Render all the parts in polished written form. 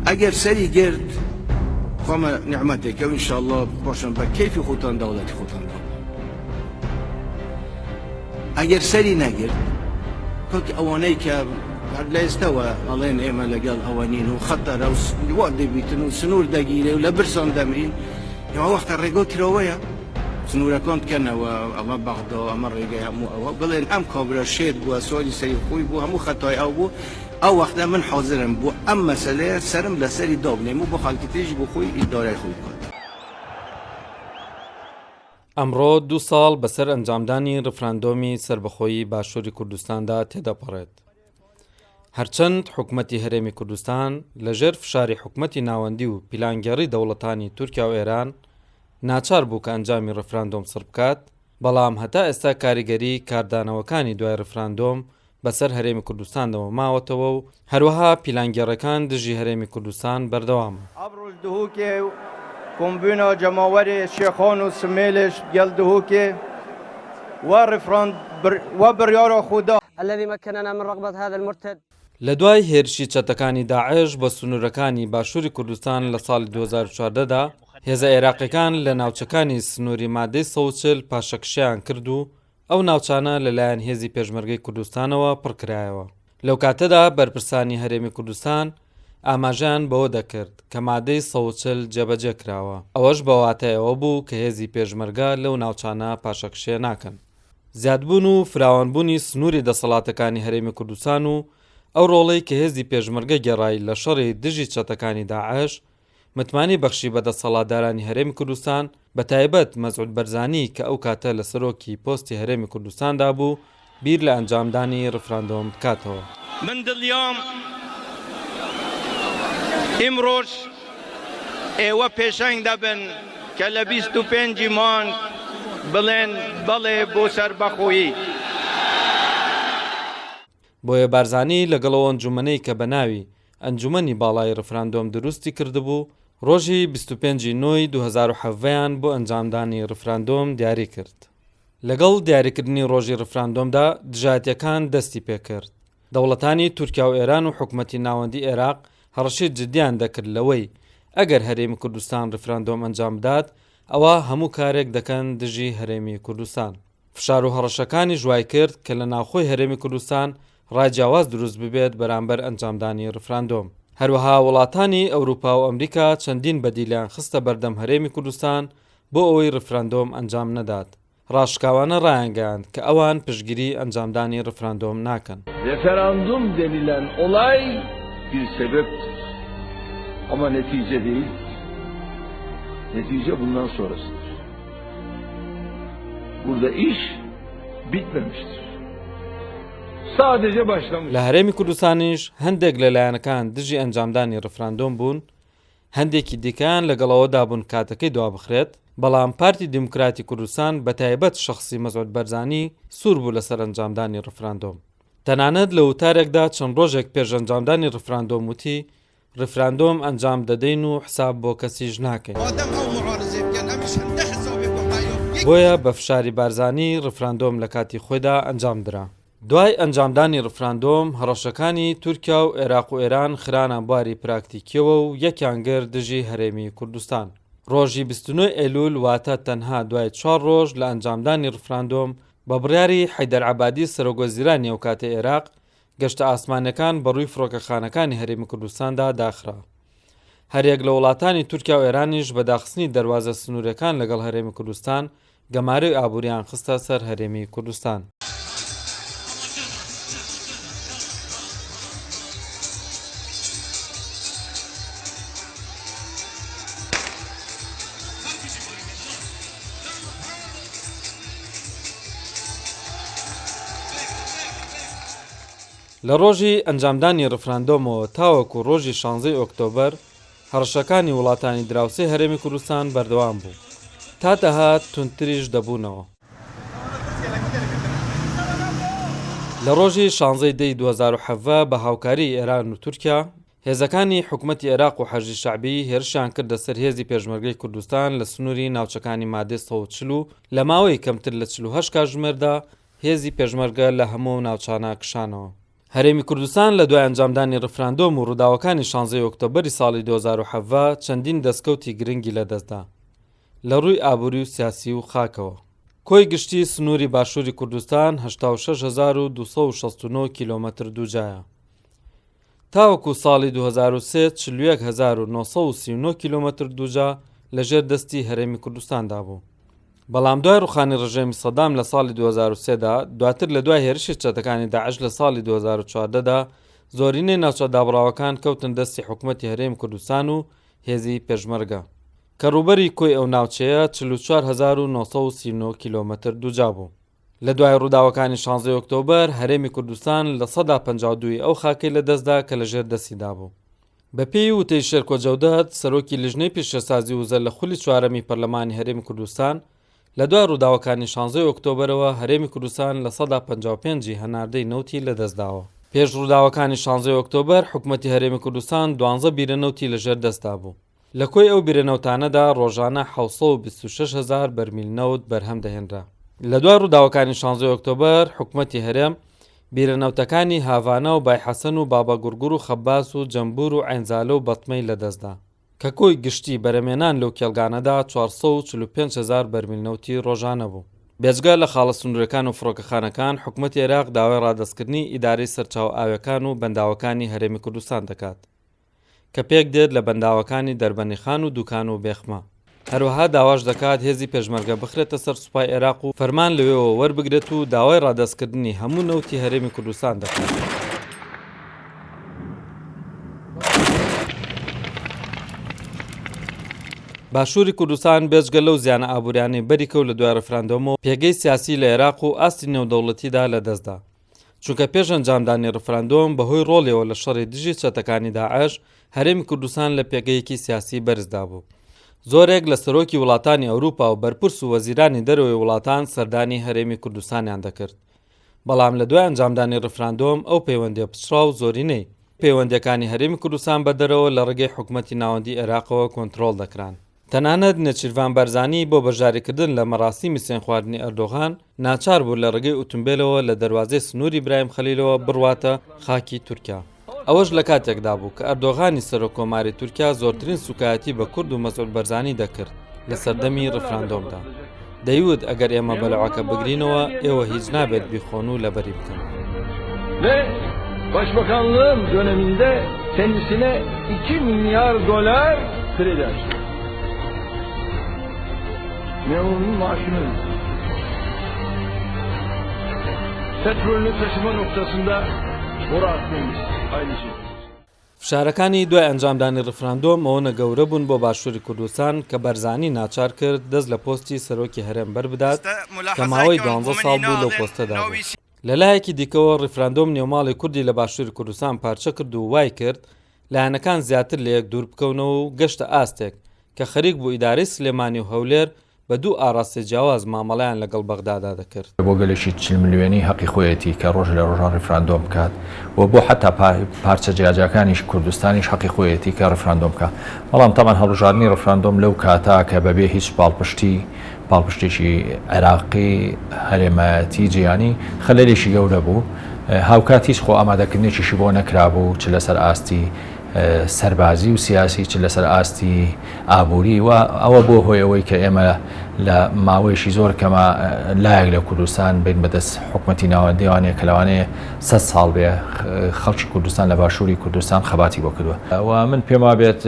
ئەگەر سەری گرت خۆمە نیعمەتێکە و ئینشاڵڵا باشم بە کەیفی خۆتان دەوڵەتی خۆتان دابن. ئەگەر سەری نەگرت کاک ئەوانەی کە هەر لە ئێستەوە ئەڵێن ئێمە لەگەڵ ئەوە نین و خەتەرە و وا دەبیتن و سنوور دەگیرێ و لە برسان دەمرین ئەوە وەختە ڕێگۆ کراوەیە سنوورەکان بکەنەوە ئەمە بەغدا ئەمە ڕێگەی هەموو ئەوە بڵێن ئەم کابرا شێت بووە سواری سەری خۆی بوو هەموو خەتای ئەو بوو ئەو وەختە من حازرم بۆ ئەم مەسەلەیە سەرم لەسەری دابنێم و بۆ خەڵکی تریش بۆ خۆی ئیدارەی خۆی بکات. ئەمڕۆ دوو ساڵ بەسەر ئەنجامدانی ڕیفراندۆمی سەربەخۆیی باشووری کوردستاندا تێدەپەڕێت. هەرچەند حکومەتی هەرێمی کوردستان لەژێر فشاری حکومەتی ناوەندی و پیلانگێڕی دەوڵەتانی تورکیا و ئێران ناچار بوو کە ئەنجامی ڕیفراندۆم سڕ بکات، بەڵام هەتا ئێستا کاریگەری کاردانەوەکانی دوای ڕیفراندۆم بەسەر هەرێمی کوردستاندەوە ماوەتەوە و هەروەها پیلانگێڕێکان دژی هەرێمی کوردستان بەردەوامە. ئەمڕۆژ دهۆکێ و کۆمبوینا جەماوەرێ شێخان و سمێلش گەل دهۆکێ و ڕیفراند و بڕیارا خۆ دا. الذی مکننا من رقبە هذا المرتد. لە دوای هێرشی چەتەکانی داعش بۆ سنوورەکانی باشووری کوردستان لە ساڵی 2014 دا، هێزە عێراقیەکان لە ناوچەکانی سنووری مادەی 140 پاشەکشەیان کرد و ئەو ناوچانە لەلایەن هێزی پێشمەرگەی کوردستانەوە پڕکرایەوە. لەو کاتەدا بەرپرسانی هەرێمی کوردستان ئاماژەیان بەوە دەکرد کە مادەی 140 جێبەجێ کراوە، ئەوەش بە واتای ئەوە بوو کە هێزی پێشمەرگە لەو ناوچانە پاشەکشێ ناکەن. زیادبوون و فراوانبوونی سنووری دەسەڵاتەکانی هەرێمی کوردستان و ئەو ڕۆڵەی کە هێزی پێشمەرگە گێڕای لە شەڕی دژی چەتەکانی داعش، متمانەی بەخشی بە دەسەڵاتدارانی هەرێمی کوردستان، بە تایبەت مەسعود بەرزانی کە ئەو کاتە لە سەرۆکی پۆستی هەرێمی کوردستاندا بوو، بیر لە ئەنجامدانی ڕیفراندۆم بکاتەوە. من دڵنیام ئیمڕۆش ئێوە پێشەنگ دەبن کە لە 25 ی مانگ بڵێن بەڵێ بۆ سەربەخۆیی. بۆیە بارزانی لەگەڵ ئەو ئەنجومەنەی کە بە ناوی، ئەنجومەنی باڵای ڕیفراندۆم دروستی کردبوو، ڕۆژی 25 ی نۆی 2017 یان بۆ ئەنجامدانی ڕیفراندۆم دیاری کرد. لەگەڵ دیاریکردنی ڕۆژی ڕیفراندۆمدا دژایەتیەکان دەستی پێکرد. دەوڵەتانی تورکیا و ئێران و حکومەتی ناوەندی ئێراق هەڕەشەی جدیان دەکرد لەوەی ئەگەر هەرێمی کوردستان ڕیفراندۆم ئەنجام بدات ئەوا هەموو کارێک دەکەن دژی هەرێمی کوردستان. فشار و هەڕەشەکانیش وایکرد کە لە ناوخۆی هەرێمی کوردستان ڕای جیاواز دروست ببێت بەرامبەر ئەنجامدانی ڕیفراندۆم. هەروەها وڵاتانی ئەوروپا و ئەمریکا چەندین بەدیلیان خستە بەردەم هەرێمی کوردستان بۆ ئەوەی ڕیفراندۆم ئەنجام نەدات. ڕاشکاوانە ڕایانگەیاند کە ئەوان پشتگیری ئەنجامدانی ڕیفراندۆم ناکەن. Referandum denilen olay bir sebeptir. Ama netice değildir. Netice bundan sonrasıdır. Burada iş bitmemiştir. Sadece başlamıştır. لە هەرێمی کوردستانیش هەندێک لە لایەنەکان دژی ئەنجامدانی ڕیفراندۆم بوون، هەندێکی دیکەیان لەگەڵ ئەوەدا بوون کاتەکەی دوابخرێت، بەڵام پارتی دیموکراتی کوردستان بەتایبەت شەخسی مەسعود بەرزانی سوور بوو لەسەر ئەنجامدانی ڕیفراندۆم. تەنانەت لە وتارێکدا چەند ڕۆژێک پێش ئەنجامدانی ڕیفراندۆم وتی، ڕیفراندۆم ئەنجام دەدەین و حساب بۆ کەسیش ناکەین. بۆیە بە فشاری بارزانی ڕیفراندۆم لە کاتی خۆیدا ئەنجام درا. دوای ئەنجامدانی ڕیفراندۆم هەڕەشەکانی تورکیا و ئێراق و ئێران خرانە بواری پراکتیکیەوە و یەکیان گرت دژی هەرێمی کوردستان. ڕۆژی 29 ئەیلول واتە تەنها دوای چوار ڕۆژ لە ئەنجامدانی ڕیفراندۆم بە بڕیاری حەیدەر عەبادی سەرۆکوەزیرانی ئەوکاتەی ئێراق گەشتە ئاسمانیەکان بەڕووی فڕۆکەخانەکانی هەرێمی کوردستاندا داخرا. هەریەک لە وڵاتانی تورکیا و ئێرانیش بە داخستنی دەروازە سنووریەکان لەگەڵ هەرێمی کوردستان گەمارۆی ئابووریان خستە سەر هەرێمی کوردستان. لە ڕۆژی ئەنجامدانی ڕفراندۆمەوە تاوەکو ڕۆژی شانزەی ئۆکتۆبەر هەڕەشەکانی وڵاتانی دراوسێی هەرێمی کوردستان بەردەوام بوو تا دەهات توندتریش دەبوونەوە. لە ڕۆژی شانزەی دەی 2017 بە هاوکاریی ئێران و تورکیا، هێزەکانی حکومەتی عێراق و حەشدی شەعبی هێرشیان کردە سەر هێزی پێشمەرگەی کوردستان لە سنووری ناوچەکانی مادەی 140 و لە ماوەی کەمتر لە 48 کاتژمێردا هێزی پێشمەرگە لە هەموو ئەو ناوچانە کشانەوە. هەرێمی کوردستان لە دوای ئەنجامدانی ڕیفراندۆم و ڕووداوەکانی شانزەی ئۆکتۆبەری ساڵی 2017 چەندین دەستکەوتی گرنگی لەدەستدا لە ڕووی ئابووری و سیاسی و خاکەوە. کۆی گشتی سنووری باشووری کوردستان 86269 کیلۆمەتر دووجایە. تاوەکو ساڵی 2003 41939 کیلۆمەتر دووجا لەژێر دەستی هەرێمی کوردستاندا بوو. بەڵام دوای ڕوخانی ڕژێمی سەدام لە ساڵی 2003 دا، دواتر لە دوای هێرشی چەتەکانی داعش لە ساڵی 2014 دا، زۆرینەی ناوچە دابڕاوەکان کەوتن دەستی حکومەتی هەرێمی کوردستان و هێزی پێشمەرگە، کە ڕووبەری کۆی ئەو ناوچەیە 44939 کیلۆمەتر دووجا بوو. لە دوای ڕووداوەکانی شانزەی ئۆکتۆبەر، هەرێمی کوردستان 52% ی ئەو خاکەی لەدەستدا کە لەژێر دەستیدا بوو. بەپێی وتەی شێرکۆ جەودەت، سەرۆکی لیژنەی پیشەسازی وزە لە خولی چوارەمی پەرلەمانی هەرێمی کوردستان، لە دوای ڕووداوەکانی شانزەی ئۆکتۆبەرەوە هەرێمی کوردستان 55% ی هەناردەی نەوتی لەدەستداوە. پێش ڕووداوەکانی شانزەی ئۆکتۆبەر، حکومەتی هەرێمی کوردستان دوانزە بیرە نەوتی لەژێر دەستدا بوو. لە کۆی ئەو بیرە نەوتانەدا ڕۆژانە 726 هەزار بەرمیل نەوت بەرهەم دەهێنرا. لە دوای ڕووداوەکانی شانزەی ئۆکتۆبەر، حکومەتی هەرێم بیرە نەوتەکانی هاڤانا و بای حەسەن و باباگوڕگوڕ و خەباس و جەمبور و عێنزالە و بەتمەی لەدەستدا، کە کۆی گشتی بەرەمێنان لەو کێڵگانەدا 445 هەزار بەرمیل نەوتی ڕۆژانە بوو. بێجگە لە خاڵە سنوورەکان و فڕۆکەخانەکان، حکومەتی عێراق داوای ڕادەستکردنی ئیدارەی سەرچاوە ئاویەکان و بەنداوەکانی هەرێمی کوردستان دەکات. کە پێکدێت لە بەنداوەکانی دەربەندیخان و دوکان و بێخمە. هەروەها داواش دەکات هێزی پێشمەرگە بخرێتە سەر سوپای عێراق و فەرمان لەوێوە وەربگرێت و داوای ڕادەستکردنی هەموو نەوتی هەرێمی کوردستان دەکات. باشووری کوردستان بێجگە لەو زیانە ئابووریانەی بەریکەوت لە دوای ڕیفراندۆمەوە پێگەی سیاسی لە عێراق و ئاستی نێودەوڵەتیدا لەدەستدا. چونکە پێش ئەنجامدانی ڕفراندۆم بەهۆی ڕۆڵیەوە لە شەڕی دژی چەتەکانی داعش، هەرێمی کوردستان لە پێگەیەکی سیاسی بەرزدا بوو. زۆرێک لە سەرۆکی وڵاتانی ئەوروپا و بەرپرس و وەزیرانی دەرەوەی وڵاتان سەردانی هەرێمی کوردستانیان دەکرد. بەڵام لە دوای ئەنجامدانی ڕفراندۆم ئەو پەیوەندیە پچڕا و زۆرینەی پەیوەندیەکانی هەرێمی کوردستان بە دەرەوە لە ڕێگەی حکومەتی ناوەندی عێراقەوە کۆنترۆڵ دەکران. تەنانەت نێچیرڤان بارزانی بۆ بەشداریکردن لە مەراسیمی سوێندخواردنی ئەردۆغان، ناچار بوو لە ڕێگەی ئوتومبێلەوە لە دەروازەی سنووری برایم خەلیلەوە بڕواتە خاکی تورکیا. ئەوەش لە کاتێکدا بوو کە ئەردۆغانی سەرۆککۆماری تورکیا زۆرترین سووکایەتی بە کورد و مەسعود بەرزانی دەکرد لە سەردەمی ڕیفراندۆمدا. دەیوت ئەگەر ئێمە بەلەعەکە بگرینەوە ئێوە هیچ نابێت بیخۆن و لەبەری بکەن. Ve başbakanlığım döneminde kendisine 2 milyar dolar kredi açtı. Memurun maaşını ödedi. Petrolünü taşıma noktasında boru atmamız aynı şey. فشارەکانی دوای ئەنجامدانی ڕیفراندۆم ئەوەنە گەورە بوون بۆ باشووری کوردستان کە بەرزانی ناچار کرد دەست لە پۆستی سەرۆکی هەرێم بەربدات کە ماوەی دوانزە ساڵ بوو لەو پۆستەدا بوو. لە لایەکی دیکەوە ڕیفراندۆم نێوماڵی کوردی لە باشووری کوردستان پارچە کرد و وای کرد لایەنەکان زیاتر لە یەک دوور بکەونەوە و گەشتە ئاستێک کە خەریک بوو ئیدارەی سلێمانی و هەولێر بە دوو ئاڕاستەی جیاواز مامەڵەیان لەگەڵ بەغدادا دەکرد. بۆ گەلێکی 40 ملیۆنی هەقی خۆیەتی کە ڕۆژ لە ڕۆژان ڕیفراندۆم بکات و بۆ حەتا پارچە جیاجیاکانیش کوردستانیش هەقی خۆیەتی کە ڕیفراندۆم بکات. بەڵام تەبعەن هەڵبژاردنی ڕیفراندۆم لەو کاتە کە بەبێ هیچ پاڵپشتی پاڵپشتێکی عێراقی، هەرێمایەتی، جیهانی خەلەلێکی گەورە بوو. هاوکات هیچ خۆ ئامادەکردنێکیشی بۆ نەکرابوو چ لەسەر ئاستی سەربازی و سیاسی چ لەسەر ئاستی ئابووری و ئەوە بووە هۆی ئەوەی کە ئێمە لە ماوەیەکی زۆر کەمە لایەک لە کوردستان بین بەدەست حکومەتی ناوەندیوانەیە کە لەوانەیە سە ساڵ بێ خەڵکی کوردستان لە باشووری کوردستان خەباتی بۆ کردووە و من پێم وابێت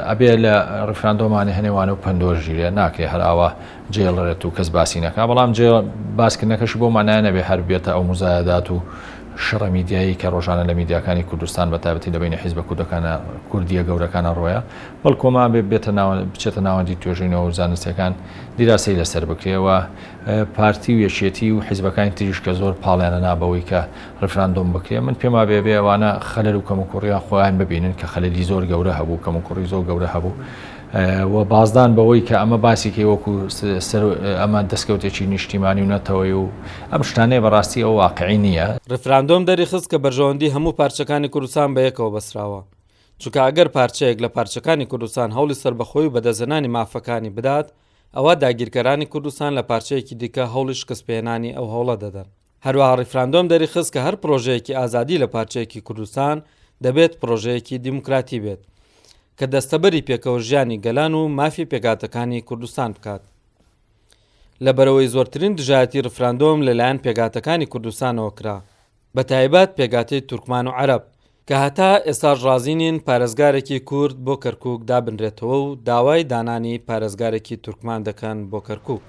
ئەبێ لە ڕیفراندۆمانی هەنێوانە و پەندۆژیرێ ناکرێ هەر ئاوا جێڵرێت و کەس باسی نەکا بەڵام جێ باسکردنەکەشی بۆ مانایە نەبێ هەر بێتە ئەو مزایەدات و شەڕە میدیایی کە ڕۆژانە لە میدیاکانی کوردستان بە تایبەتی لە بەینی حیزبە کوردەکانە کوردییە گەورەکانە ڕۆیە بەڵکۆ ما بێ بێتە ناوەند بچێتە ناوەندی توێژینەوە و زانستیەکان دیراسەی لەسەر بکرێ و پارتی و یەکێتی و حیزبەکانی تریش کە زۆر پاڵیانە نا بەوەی کە ڕیفراندۆم بکرێ من پێم وابێ بێ ئەوانە خەلەل و کەموکوڕیان خۆیان ببینن کە خەلەلی زۆر گەورە هەبوو کەموکوڕی زۆر گەورە هەبوو و بازدان بەوەی کە ئەمە باسی کەی وەکو سەر ئەمە دەستکەوتێکی نیشتیمانی و نەتەوەی و ئەم شتانەیە بەڕاستی ئەوە واقعی نییە. ڕیفراندۆم دەریخست کە بەرژەوەندی هەموو پارچەکانی کوردستان بەیەکەوە بەستراوە، چونکە ئەگەر پارچەیەک لە پارچەکانی کوردستان هەوڵی سەربەخۆیی و بەدەستهێنانی مافەکانی بدات، ئەوا داگیرکەرانی کوردستان لە پارچەیەکی دیکە هەوڵی شکستپێهێنانی ئەو هەوڵە دەدەن. هەروەها ڕیفراندۆم دەریخست کە هەر پڕۆژەیەکی ئازادی لە پارچەیەکی کوردستان دەبێت پڕۆژەیەکی دیموکراتی بێت کە دەستەبەری پێکەوە ژیانی گەلان و مافی پێکهاتەکانی کوردستان بکات. لەبەرئەوەی زۆرترین دژایەتی ڕیفراندۆم لەلایەن پێکهاتەکانی کوردستانەوە کرا، بەتایبەت پێکهاتەی تورکمان و عەرەب، کە هەتا ئێستاش ڕازی نین پارێزگارێکی کورد بۆ کەرکوک دابنرێتەوە و داوای دانانی پارێزگارێکی تورکمان دەکەن بۆ کەرکوک.